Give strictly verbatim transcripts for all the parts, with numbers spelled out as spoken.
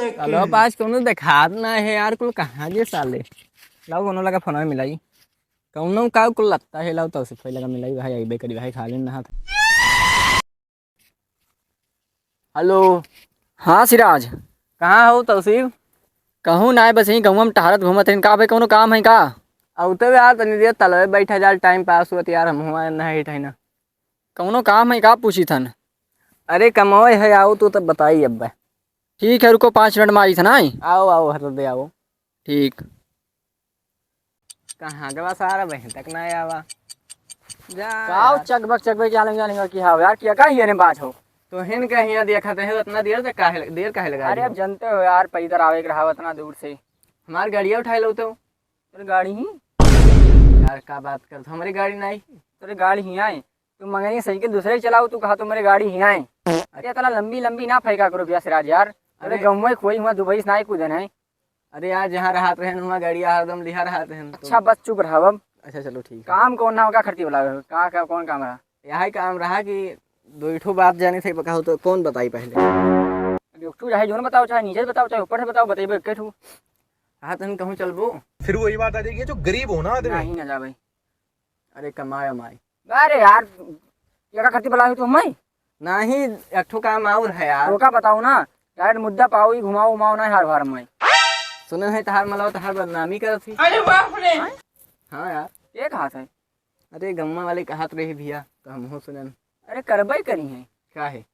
चलो, आज कौनो देखात ना है यार, कुल कहाँ गे साले? लाओ, कौनो लगा फोन मिलाई। कौनो का कुल लगता है, लाओ, तौसीफ भाई लगा मिलाई, भाई, अइबे करी, भाई, खाली ना हाथ। हेलो। हाँ, सिराज। कहाँ हो, तौसीफ? कहूँ ना, बस यहीं गउँवा में टहरत घूमत हन। का भाई, कौनो काम है का? अउते बे यार, तनी देर तलवे बैठा जा, टाइम पास होत यार, हम हुआ नहीं है ना। कौनो काम है का, पूछी थन? अरे, कमावे है, आओ तू तब बताई अब। ठीक है, रुको, पाँच मिनट में आई थन, आई। आओ, आओ, हर दे आओ। ठीक। कहाँ गवा सारा बहन तक ना आवा। जा का यार। चकबक, चकबक, क्या लंगा, लंगा की हाव यार, क्या का हिया ने बात हो? तो हिन का हिया देखत है, उतना देर तक काहे, देर काहे लगा अरे, दियो? अब जानते हो यार, पैदल आवे के रहा उतना दूर से। हमार गाड़िया उठाए लो तो। तेरे गाड़ी ही? यार, का बात करत हो? हमारी गाड़ी नहीं। तेरे गाड़ी ही आए। तू मंगनी साइकिल दूसरे ही चलाओ, तू कहा तो मेरे गाड़ी ही आए। अरे, इतना लंबी, लंबी ना फेंका करो भैया सिराज यार। अरे, अरे, गाँव में कोई हुआ दुबई से ना कूदन है। अरे यार, जहाँ रहत रहन, वहाँ गाड़िया हरदम लिहा रहत रहन, तो अच्छा, बस चुप रहा अब। अच्छा, चलो, ठीक है। काम कौन ना होगा, खर्ची वाला का, का, कौन काम रहा? यही काम रहा कि दो ठो बात जाने थे, कहो तो कौन बताई पहले? अब एक ठो चाहे जोन बताओ, चाहे नीचे बताओ, चाहे ऊपर से बताओ, बताइबे एक ठो। हाँ, तन कहूँ चलबो। फिर वही बात आ जाएगी, जो गरीब हो ना आदमी। नहीं ना जा भाई। अरे, कमाए, माई। अरे यार, ये का करती बुलाए हो तुम, मैं? नहीं, एक ठो काम और है यार। तो का बताओ ना, direct मुद्दा पाओ, ही घुमाओ, घुमाओ ना, हार, हार मैं। सुने है, तहार मतलब, तहार बदनामी करत ही। अरे बाप रे। हाँ यार। ये कहा था? अरे, गम्मा वाले कहत रहे भैया, तो हम हो सुनन। अरे, करबे करी है। का है?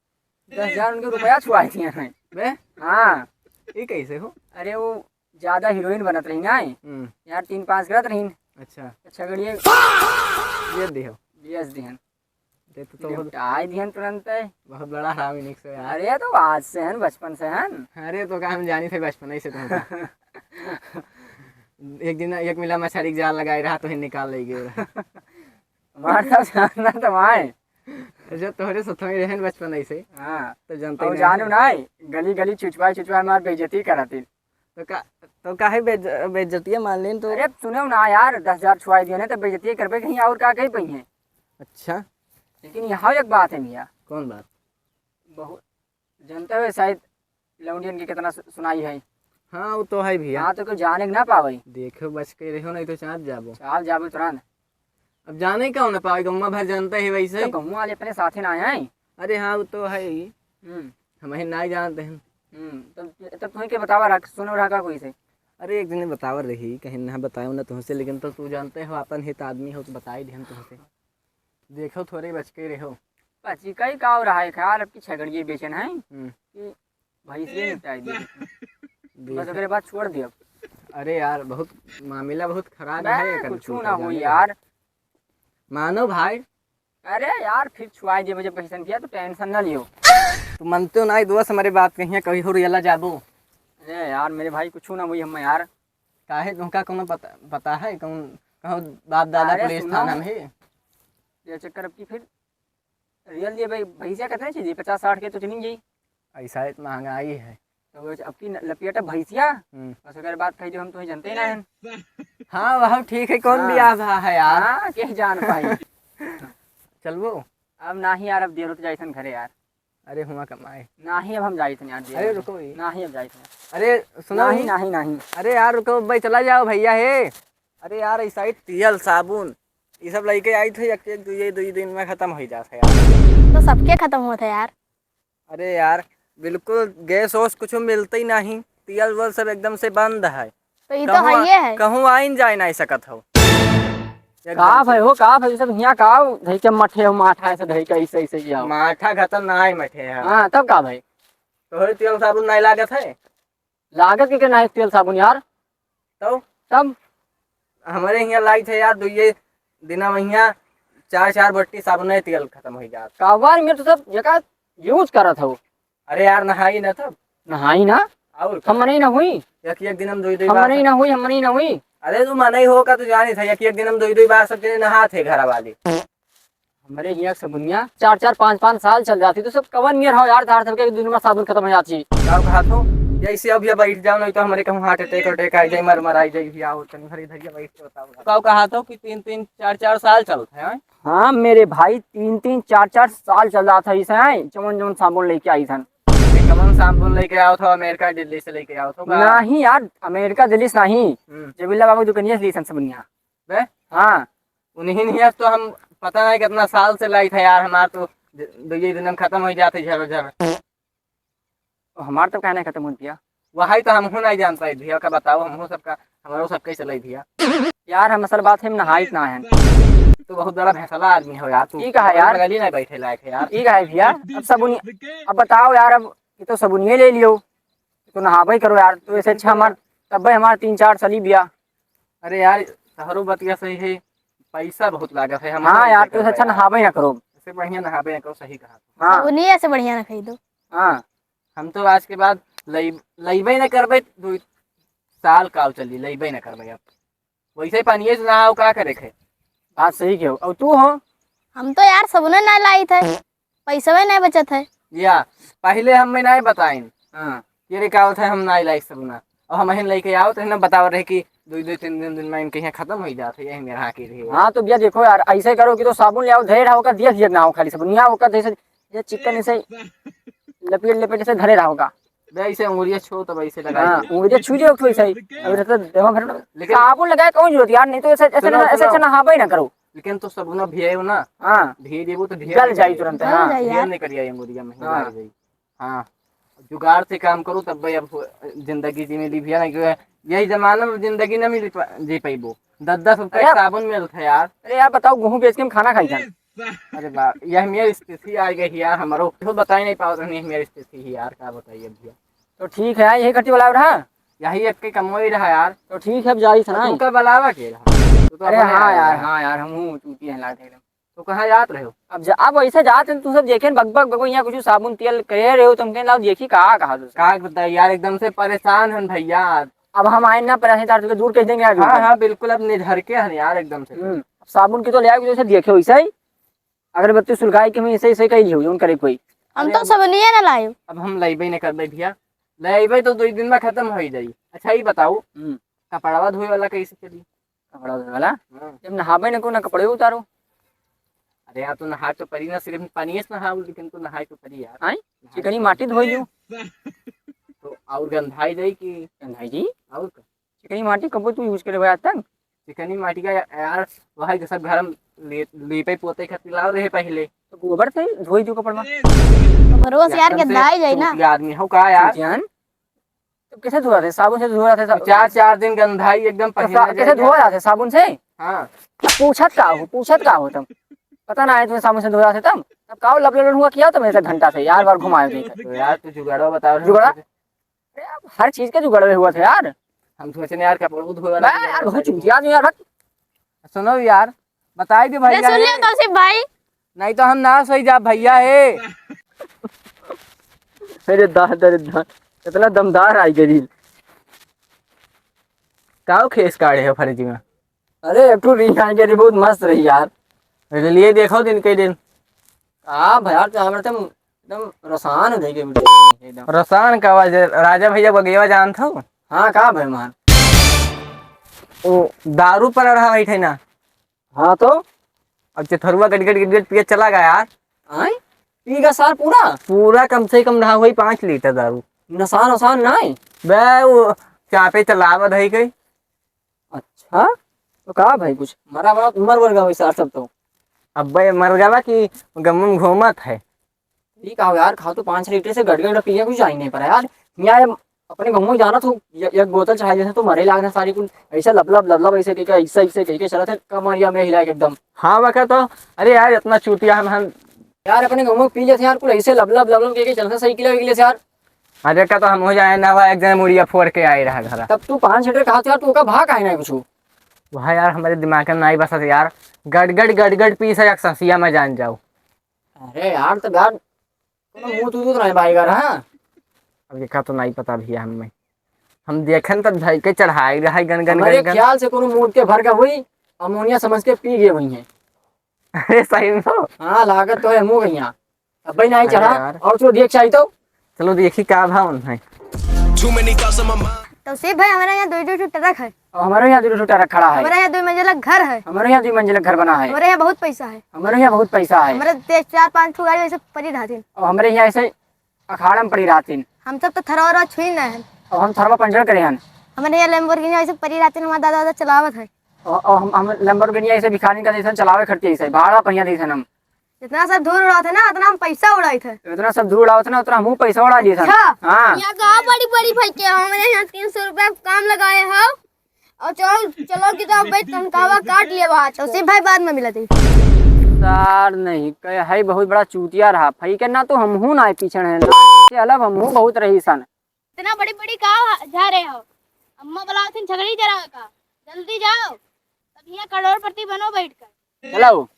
दस हजार उनके रुपया छुआए दिए हैं। बे? हाँ। ये कैसे हो? अरे, वो ज्यादा हीरोइन बनत रही ना, हम्म। यार, तीन पाँच करत रही। अच्छा। अच्छा, गड़िए। ये दियो। बेच दिहन। दे तो, तो बहुत निपटाए दिहन तुरंत। बहुत बड़ा हरामी निक से यार। अरे, तो आज से हन, बचपन से हन। अरे, तो का हम जानी थे बचपन से तुमका। एक दिन एक मिला मछली के जाल लगाए रहा, तो ही निकाल ले गए रहा। मार सब जानना तो आए। जो तोहरे साथ में रहन बचपन ऐसे। हाँ। तो जानते और नहीं। जानू ना, गली गली चुचवाए चुचवाए मार बेइज्जती कराती। तो का, तो काहे बेइज्ज-, बेइज्जतिया मान लेन तो? अरे सुनो ना यार, दस हजार छुआई दिए ना तो बेइज्जतिया करबे कहीं और का कहीं पई है। अच्छा। लेकिन यहाँ एक बात है भैया। कौन बात? बहुत जनता है शायद लौंडियन के कितना सु-, सुनाई है। हाँ, वो तो है भैया। हाँ, तो कोई जाने के ना पावे। देखो, बच के रहो, नहीं तो चाँद जाबो। चाँद जाबो तुरंत। अब जाने का ना पावे, गम्मा भर जानता है वैसे। तो गम्मा वाले अपने साथे ना आए हैं। अरे हाँ, वो तो है ही। हम्म। हम ही ना जानते हैं। हम्म, तब, तब तुम्हें के बतावा रहा, सुनो रहा का कोई से? अरे, एक दिन बतावा रही, कहीं ना बतायो ना तुमसे, लेकिन तो तू जानते हो, अपन हित आदमी हो, तो बता ही दिहन तुमसे। देखो, थोड़े बच के रहो। बची कई का हो रहा है ख्याल, अब की छगड़िए बेचन है हम्म। कि भैंसिए निपटाई दी। देख। बस ओकरे बाद छोड़ दियो। अरे यार, बहुत मामला बहुत खराब बे, है, एकर कुछ ना होई यार। मानो भाई। अरे यार, फिर छुआई देबे जब पैसा दिया तो tension ना लियो। तू मानते हो ना, दोस्त हमारे बात कहिया कभी हो रियला जाबो। अरे यार, मेरे भाई, कुछ ना होई हम यार। काहे तुमका कौनो पता, पता है कौन, कहो बाप दादा अरे पुलिस सुनो। थाना में है? ये चक्कर अब की फिर रियल ये भाई, भैंसिया कितने चाहिए? पचास साठ के तो चली गई। ऐसा है तो महंगाई है। तो वो अब की न-, लपियटा भैंसिया, हम्म। बस अगर बात कही जो हम तुम्हें जानते ही ना हैं। हाँ, वह ठीक है, कौन हाँ। बियाह भा है यार? हाँ, के जान पाई। चलबो? अब नाही यार, अब देर होत जाइसन घरे यार। अरे हुआ कमाए। नाही, अब हम जाइत हैं यार, देर अरे होत। रुको भाई। नाही, अब जाइत हैं। अरे सुनो नाही, ही। नाही, नाही। अरे यार रुको भाई, चला जाओ भैया हे। अरे यार, ऐसा ही तेल साबुन, ये सब लेके आई थे, एक, एक, दो, ये दो दिन में खत्म हो जाता है यार। तो सबके खत्म होता है यार। अरे यार, बिल्कुल गैस वैस कुछ मिलते ही नहीं, तेल वेल सब एकदम से बंद है। तो ये तो कहूँ है, ये है। कहूँ आइन जाए नहीं सकत हो। एकदम का से। भाई हो, का भाई सब हियाँ का धई के मठे हो, माठा ऐसे धई के ऐसे, ऐसे ही आओ। माठा खत्म ना है मठे है। हाँ, तब का भाई? तोहरे तेल साबुन नहीं लागत है? लागत के, के नाही तेल साबुन यार। तब? तब? हमरे हियाँ लाइत है यार, दुइये दिना में हियाँ चार, चार बट्टी साबुन है, तेल खत्म हो जात। काबर में तो सब जेका use करत हो। अरे यार, नहाई ना तब। नहाई ना? और का? हम मनई ना हुई। एक, एक दिन हम दुई, दुई हम बार मनई सब ना हुई, हम मनई ना हुई। अरे तू मनई हो का, तू जानी था, एक, एक दिन हम दुई, दुई बार सब जने नहात है घर वाले। हमरे हियाँ के सबुनिया चार चार पाँच पाँच साल चल जाती, तो सब कवन नियर हो यार, धार सबके एक दिन में साबुन खत्म हो जाती। का कहत हो? जैसे अब ये बैठ जाओ, नहीं तो हमरे कहूँ heart attack, attack आ जाए, मर, मर आ जाए, भैया, और तनी भरी धरिया बैठ के बताओ। का कहत हो कि तीन तीन चार चार साल चलत है, हैं? हाँ मेरे भाई, तीन तीन चार चार साल चल जात है इसे, हैं? जवन जवन साबुन लेके आई थन। ये कवन साबुन लेके आओ था अमेरिका, दिल्ली से लेके आओ था का? नहीं यार, अमेरिका, दिल्ली से नहीं। हम्म। जबीला बाबू दुकनिया से ली सन सबुनिया। बे? हाँ। उन्हीं नहीं, अब तो हम पता नहीं कितना साल से लाई था यार, हमार तो द-, दुइये दिन में खत्म हो जाते झर झर। हमार तो काहे नहीं खत्म होत भैया? वही तो हमहू नहीं जान पाए भैया, का बताओ, हमहू सबका, हमारो सब कैसे लाई भैया? यार, हम असल बात है, हम नहाइत ना हैं। तो बहुत बड़ा भैंसला आदमी हो यार तू। ठीक है यार। बगल ही नहीं बैठे लायक है यार। ठीक है भैया, अब सबुन, अब बताओ यार, अब ये तो सबुनिये ले लियो, तो नहाबे करो यार, तो ऐसे अच्छा हमार, तब्बे हमार तीन चार सली बिया। अरे यार, तहरो बतिया सही है, पैसा बहुत लागत है, हम हाँ नहीं यार, पैसे तो ऐसे अच्छा करबे यार। नहाबे ना करो। ऐसे बढ़िया नहाबे ना करो, सही कहा। हाँ। सबुनिये से बढ़िया ना खरीदो। हाँ। हम तो आज के बाद लई-, लईबे ना करबे, दो साल काल चली, लईबे ना करबे अब। वैसे ही पानिये से नहाओ, का करे खे? बात सही कहो। और तू हो? हम तो यार सबुने ना लाई थे, पैसवे नहीं बचत है। या, पहले हम में नहीं बताइन। हाँ। ये रे का होता है, हम नहीं लाई सबुना। और हम अहिन लेके आओ तो ना बताओ रहे कि दो, दो, तीन दिन, दिन में इनके यहाँ खत्म हो जाते, यही मेरा हाँ की रही है। हाँ, तो भैया देखो यार, ऐसे करो कि तो साबुन ले आओ, धरे रहो का, दिया दिया ना हो खाली सबुन, यहाँ होकर जैसे ये चिकन ऐसे लपेट लपेट ऐसे धरे रहो का। बे, ऐसे उंगलियां छू तब ऐसे लगाई हाँ, दे। उंगलियां छू लियो तो ऐसे ही। अभी तो देवा भर लेकिन साबुन लगाए कौन जरूरत यार, नहीं तो ऐसे, ऐसे सुनो, ना, ऐसे, सुनो। ऐसे नहाबे ही ना करो। लेकिन तो सबुना भियायो ना। हाँ। भिया देबो तो ढेर जल निकल जाई जाई। तुरंत, हाँ। जल जाई यार। ढेर निकल जाई उंगलिया में, हाँ। लग जाई। हाँ। जुगाड़ से काम करो तब भाई अब हो-, जिंदगी जी मिली भैया, नहीं तो यही जमाना में जिंदगी ना मिली पा-, जी पाइबो। दस दस रुपए अरे का साबुन मिलता है यार। अरे यार बताओ, गेहूं बेच के हम खाना खाई जान। अरे बा, यह मेरी स्थिति आ गई यार, हमारो खुद बताई नहीं पावत रहनी, मेरी स्थिति ही यार, का बताइए भैया। तो ठीक है, यही कट्टी वाला रहा। यही एक के कमोई रहा यार। तो ठीक है, अब जाई तो सनाई। तू का बलावा के रहा? तू तो अरे अपने हाँ आया यार, रहा। हाँ यार, हम हूँ चूतिया है लाट एकदम। तो कहाँ जात रहे हो? अब जा, अब ऐसे जात हैं, तू सब देखे बग बग बग, यहाँ कुछ साबुन तेल कहे रहे हो, तुम कहें लाओ देखी का कहा तुझसे। का बताई यार, एकदम से परेशान हन भैया। अब हम आए ना परेशान, तार तुझे दूर कह देंगे यार, हाँ, दूर। हाँ, बिल्कुल, अब निधर के हन यार एकदम से। हम्म, अब साबुन की तो ले आए, जैसे देखे वैसे ही। अगरबत्ती सुलगाई के हम ऐसे, ऐसे कही लियो, जौन करे कोई। हम अरे तो अब सबनिये ना लायो। अब हम लइबे न करबे भैया, लइबे तो दो दिन में खत्म हो ही जाई। अच्छा, ये बताओ, हम्म। कपड़वा धोए वाला कैसे चली? कपड़ा धोए वाला? हाँ। जब नहाबे न को, ना कपड़े उतारो। अरे यार, तो नहाए तो परी ना, सिर्फ पानिये से नहाओ, लेकिन तो नहाए तो परी यार। आँय? नहाए चिकनी तो माटी परी। धोई लियो। तो और गंधाई जाई कि? गंधाई जी? और का? चिकनी माटी कबो तू use करे भाई आज तक? चिकनी माटी का या-, यार, वही के सब घर में ले-, लीपे पोते खातिर लाओ रहे पहले। तो गोबर से धोई दो कपड़वा। गोबरवा से यार, एकदम से गंधाई जाई ना। चूतिया आदमी हो का यार? चूतियान? तो कैसे धोआ थे? साबुन से धोआ थे सब? चार, चार दिन गंधाई एकदम तो पहले सा-, कैसे जाएगा। धोआ जाते साबुन से? हाँ। अब पूछत का हो, पूछत का हो तुम? पता ना है तुम्हें साबुन से धोआ थे तुम? अब का हो लबलन हुआ किया तुम ऐसे घंटा से यार, बार घुमाए थे। तो यार, तू जुगाड़वा बताओ रे। जुगाड़ा? अरे यार, हर चीज के जुगाड़ में हुआ था यार। हम सोचे ना यार, कपड़ा धोए वाला बे जुगाड़ यार, बहुत बताइए। चूतिया आदमी यार, हट। सुनो यार, बताई दे भाई अरे यार, सुन लियो ये तौसीफ भाई। नहीं तो हम नाश हो जा भैया हे। अरे दादा, अरे दादा, इतना दमदार आई गई। का हो खेस काढ़े हो फर्जी में? अरे, एक ठो रील आई गई, बहुत मस्त रही यार। अरे, लिए देखो दिन के दिन। का भैया, तो हमरा तो एकदम रसान हो जाएगी वीडियो एकदम। रसान का आवाज है, राजा भैया बगेवा जानत हो? हाँ, का भाई मान? ओ, दारू पर रहा बैठे ना। हाँ तो? अब चथरुआ गट गट गट गट पिए चला गया यार। आय? पी गया सार पूरा? पूरा कम से कम रहा वही पाँच लीटर दारू। नसान वसान नाय? बे, वो चापे चलावत है कई। अच्छा, तो का भाई कुछ मरा बड़ा उम्र वर्गा होई सार सब तो। अब्बे मर गवा कि गम में घूमत है। ठीक है यार, खा तो पाँच लीटर से गट गट पिए कुछ जाई नहीं पड़ा यार। यहाँ अपने गाँव में जाना तो ये, एक बोतल चाहे जैसे तो मरे लागना सारी कुल ऐसे लबलब लबलब ऐसे कह के ऐसे ऐसे कह के चला था कमरिया में हिला के एकदम। हाँ बका तो, अरे यार इतना चूतिया हम हम यार अपने गाँव में पी लेते यार कुल ऐसे लबलब लबलब कह के चलते साइकिल वाइकिल से यार। अरे का तो हम हो जाए ना, एक जन मुड़िया फोड़ के आए रहा घर। तब तू पाँच लीटर कहा था यार, तू का भा काहे ना कुछ? वह यार हमारे दिमाग में नहीं बसा था यार, गड़गड़ गड़गड़ पी से एक ससिया में जान जाओ। अरे यार, तो यार, कोनो मुंह तू तो नहीं भाई कर, हाँ? अब देखा तो नहीं पता भैया हमें। हम देखन तब धई के चढ़ाई रहा गन गन हमारे गन गन। ख्याल से कोनो मूड के भर के हुई, अमोनिया समझ के पी गए हुई हैं। अरे सही में तो। हाँ, लागत तो है मुंह गइया। अब भाई नहीं अरे चढ़ा, यार। और तो देख चाहिए तो। चलो देखी का भाव है। Too many thoughts on my mind। तौसीफ भाई, हमारे यहाँ दो, दो ठो ट्रक है। और हमारे यहाँ दो ठो ट्रक खड़ा है। हमारे यहाँ दो मंजिला घर है। हमारे यहाँ दो मंजिला घर बना है। हमारे यहाँ बहुत पैसा है। हमारे यहाँ बहुत पैसा है। हमारे ते-, चार पाँच ठो गाड़ी ऐसे पड़ी रहती। और हमारे यहाँ ऐसे अखाड़ा में पड़ी रहती। हम सब तो थरवा वरवा छुई ना है। अब हम थरवा पंचर करे हन। हमरे यहाँ Lamborghini ऐसे परी रहते हैं, हमारे दादा दादा चलावत है। और, और हम, हम Lamborghini ऐसे भिखारी का जैसे चलावे खरती ऐसे, भाड़ा पहिया जैसे हम। जितना सब धूल उड़ावत है ना, उतना हम पैसा उड़ाइत है। इतना सब धूल उड़ावत है ना, उतना हमहू पैसा उड़ा लिए सन। अच्छा। हाँ। यहाँ का बड़ी बड़ी भाई के, हमरे यहाँ तीन सौ रुपया काम लगाए हो, और चलो, चलो कि तो भाई तनखावा काट लिए बात। तो सिर्फ भाई बाद में मिला थी। सार नहीं कहे है, बहुत बड़ा चूतिया रहा। फई के ना तो हमहू ना पीछे हैं, ना पीछे अलग हमहू बहुत रही सन। इतना बड़ी बड़ी का जा रहे हो? अम्मा बुलावत हैं झगड़ी जरा का। जल्दी जाओ, तब यहाँ करोड़पति बनो बैठ कर। चलो।